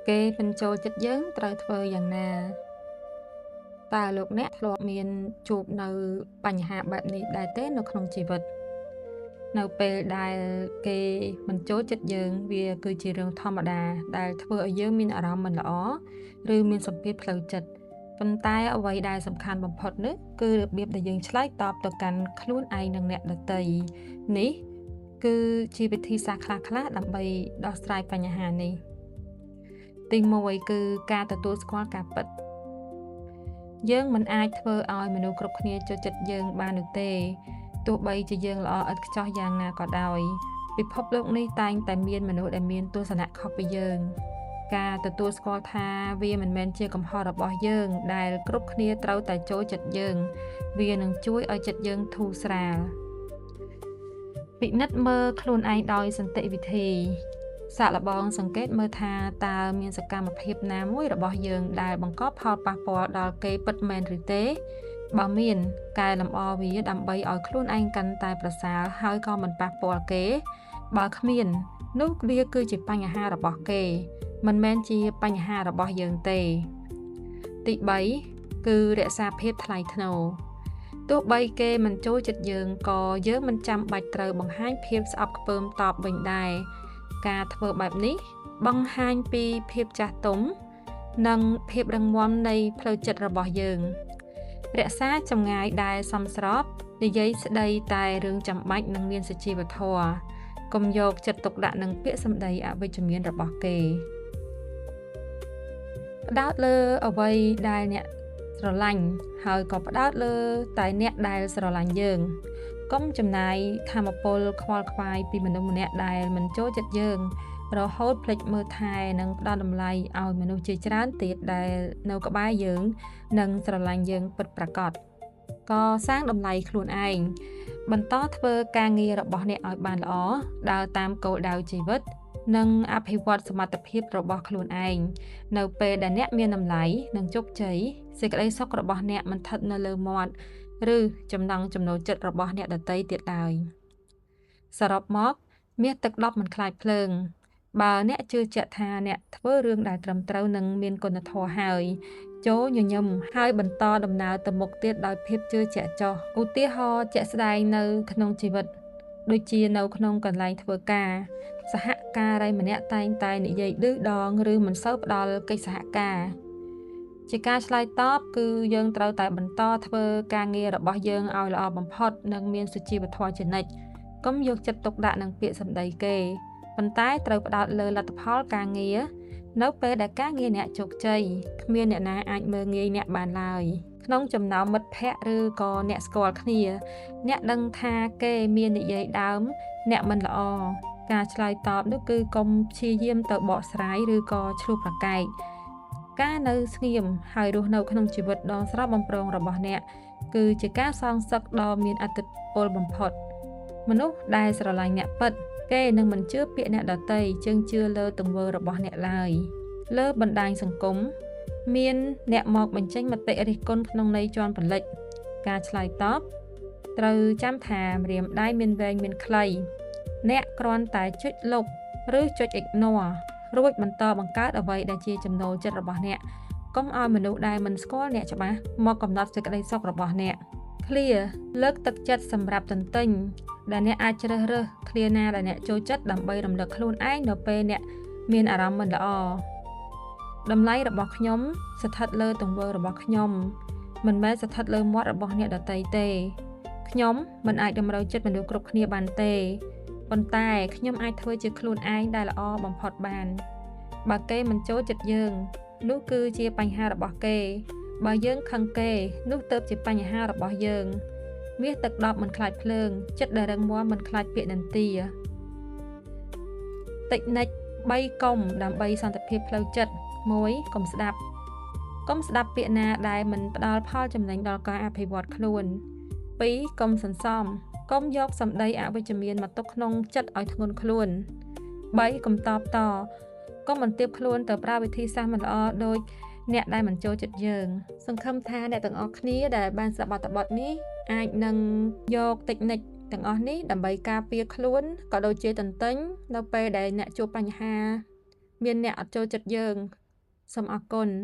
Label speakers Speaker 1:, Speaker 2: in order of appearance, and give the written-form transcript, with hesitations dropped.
Speaker 1: គេមិនចូលចិត្តយើងត្រូវធ្វើយ៉ាងណា? តើលោកអ្នកធ្លាប់មានជួបនូវបញ្ហាបែបនេះដែរទេនៅក្នុងជីវិត? នៅពេលដែលគេមិនចូលចិត្តយើង វាគឺជារឿងធម្មតាដែលធ្វើឲ្យយើងមានអារម្មណ៍មិនល្អ ឬមានសម្ពាធផ្លូវចិត្ត ប៉ុន្តែអ្វីដែលសំខាន់បំផុតនោះ គឺរបៀបដែលយើងឆ្លើយតបទៅកាន់ខ្លួនឯងនិងអ្នកដទៃ នេះគឺជាវិធីសាស្ត្រខ្លះៗដើម្បីដោះស្រាយបញ្ហានេះ។ ទី1គឺការទទួលស្គាល់ការពិត យើងមិនអាចធ្វើឲ្យមនុស្សគ្រប់គ្នាចូលចិត្តយើងបាននោះទេ ទោះបីជាយើងល្អឥតខ្ចោះយ៉ាងណាក៏ដោយ ពិភពលោកនេះតែងតែមានមនុស្សដែលមានទស្សនៈខុសពីយើង ការទទួលស្គាល់ថាវាមិនមែនជាកំហុសរបស់យើងដែលគ្រប់គ្នាត្រូវតែចូលចិត្តយើង វានឹងជួយឲ្យចិត្តយើងធូរស្រាល។ ពិនិត្យមើលខ្លួនឯងដោយសន្តិវិធី សាកល្បងសង្កេតមើលថាតើមានសកម្មភាពណាមួយរបស់យើងដែលបង្កផលប៉ះពាល់ដល់គេពិតមែនឬទេ បើមាន កែលម្អវាដើម្បីឲ្យខ្លួនឯងកាន់តែប្រសើរហើយក៏មិនប៉ះពាល់គេ បើគ្មាន នោះវាគឺជាបញ្ហារបស់គេ មិនមែនជាបញ្ហារបស់យើងទេ។ ទី3គឺរក្សាភាពថ្លៃថ្នូរ ទោះបីគេមិនចូលចិត្តយើងក៏យើងមិនចាំបាច់ត្រូវបង្ហាញភាពស្អប់ខ្ពើមតបវិញដែរ ការធ្វើបែបនេះបង្ហាញពីភាពចាស់ទុំ និងភាពរឹងមាំនៃផ្លូវចិត្តរបស់យើង។ រក្សាចម្ងាយដែលសមស្រប និយាយស្ដីតែរឿងចាំបាច់និងមានសុជីវធម៌ កុំយកចិត្តទុកដាក់នឹងពាក្យសម្ដីអវិជ្ជមានរបស់គេ។ ផ្ដោតលើអ្វីដែលអ្នកស្រឡាញ់ ហើយក៏ផ្ដោតលើតែអ្នកដែលស្រឡាញ់យើង កុំចំណាយថាមពលខ្វល់ខ្វាយពីមនុស្សម្នាក់ដែលមិនចូលចិត្តយើង រហូតភ្លេចមើលថែនិងផ្ដល់តម្លៃឲ្យមនុស្សជាច្រើនទៀតដែលនៅក្បែរយើង និងស្រឡាញ់យើងពិតប្រាកដ។ កសាងតម្លៃខ្លួនឯង បន្តធ្វើការងាររបស់អ្នកឲ្យបានល្អ ដើរតាមគោលដៅជីវិត និងអភិវឌ្ឍសមត្ថភាពរបស់ខ្លួនឯង នៅពេលដែលអ្នកមានតម្លៃ និងជោគជ័យ សេចក្តីសុខរបស់អ្នកមិនស្ថិតនៅលើមាត់ ឬចំណង់ចំណូលចិត្តរបស់អ្នកដទៃទៀតឡើយ។ សរុបមក មាសទឹកដប់មិនខ្លាចភ្លើង បើអ្នកជឿជាក់ថាអ្នកធ្វើរឿងដែលត្រឹមត្រូវនិងមានគុណធម៌ហើយ ចូលញញឹមហើយបន្តដំណើរទៅមុខទៀតដោយភាពជឿជាក់ចុះ។ ឧទាហរណ៍ជាក់ស្ដែងនៅក្នុងជីវិត ដូចជានៅក្នុងកន្លែងធ្វើការ សហការីម្នាក់តែងតែនិយាយឌឺដងឬមិនសូវផ្ដល់កិច្ចសហការ ជាការឆ្លើយតបគឺយើងត្រូវតែបន្តធ្វើការងាររបស់យើងឲ្យល្អបំផុតនិងមានសុជីវធម៌ជានិច្ច កុំយកចិត្តទុកដាក់នឹងពាក្យសម្ដីគេ ប៉ុន្តែត្រូវផ្ដោតលើលទ្ធផលការងារ នៅពេលដែលការងារអ្នកជោគជ័យ គ្មានអ្នកណាអាចមើលងាយអ្នកបានឡើយ។ ក្នុងចំណោមមិត្តភ័ក្តិឬក៏អ្នកស្គាល់គ្នា អ្នកដឹងថាគេមាននិយាយដើមអ្នកមិនល្អ ការឆ្លើយតបនោះគឺកុំព្យាយាមទៅបកស្រាយឬក៏ឈ្លោះប្រកែក ការនៅស្ងៀមហើយរស់នៅក្នុងជីវិតដ៏ស្រស់បំព្រងរបស់អ្នក គឺជាការសងសឹកដ៏មានឥទ្ធិពលបំផុត។ មនុស្សដែលស្រឡាញ់អ្នកពិត គេនឹងមិនជឿពាក្យអ្នកដទៃជាងជឿលើទង្វើរបស់អ្នកឡើយ។ លើបណ្ដាញសង្គម មានអ្នកមកបញ្ចេញមតិរិះគន់ក្នុងន័យជាន់ពន្លិច ការឆ្លើយតបត្រូវចាំថាម្រាមដៃមានវែងមានខ្លី អ្នកគ្រាន់តែចុចលុបឬចុច ignore រួចបន្តបង្កើតអ្វីដែលជាចំណូលចិត្តរបស់អ្នក កុំឲ្យមនុស្សដែលមិនស្គាល់អ្នកច្បាស់មកកំណត់សេចក្តីសុខរបស់អ្នក។ ឃ្លាលើកទឹកចិត្តសម្រាប់ទន្ទិញ ដែលអ្នកអាចជ្រើសរើសឃ្លាណាដែលអ្នកចូលចិត្តដើម្បីរំលឹកខ្លួនឯងនៅពេលអ្នកមានអារម្មណ៍មិនល្អ តម្លៃរបស់ខ្ញុំស្ថិតលើទង្វើរបស់ខ្ញុំ មិនមែនស្ថិតលើមាត់របស់អ្នកដទៃទេ ខ្ញុំមិនអាចតម្រូវចិត្តមនុស្សគ្រប់គ្នាបានទេ ប៉ុន្តែខ្ញុំអាចធ្វើជាខ្លួនឯងដែលល្អបំផុតបាន បើគេមិនចូលចិត្តយើង នោះគឺជាបញ្ហារបស់គេ បើយើងខឹងគេ នោះទើបជាបញ្ហារបស់យើង មាសទឹកដប់មិនខ្លាចភ្លើង ចិត្តដែលរឹងមាំមិនខ្លាចពាក្យនិន្ទា។ តិចនិច3កុំដើម្បីសន្តិភាពផ្លូវចិត្ត 1 កុំស្ដាប់ កុំស្ដាប់ពាក្យណាដែលមិនផ្ដល់ផលចំណេញដល់ការអភិវឌ្ឍខ្លួន 2 កុំសន្សំ កុំយកសម្ដីអវិជ្ជមានមកទុកក្នុងចិត្តឲ្យធ្ងន់ខ្លួន 3 កុំតបត កុំបន្ទាបខ្លួនទៅប្រើវិធីសាស្ត្រមិនល្អដូចអ្នកដែលមិនចូលចិត្តយើង។ សង្ឃឹមថាអ្នកទាំងអស់គ្នាដែលបានស្ដាប់អត្ថបទនេះអាចនឹងយកតិចនិចទាំងអស់នេះដើម្បីការពារខ្លួនក៏ដូចជាទន្ទិញនៅពេលដែលអ្នកជួបបញ្ហា មានអ្នកអត់ចូលចិត្តយើងសូមអរគុណ។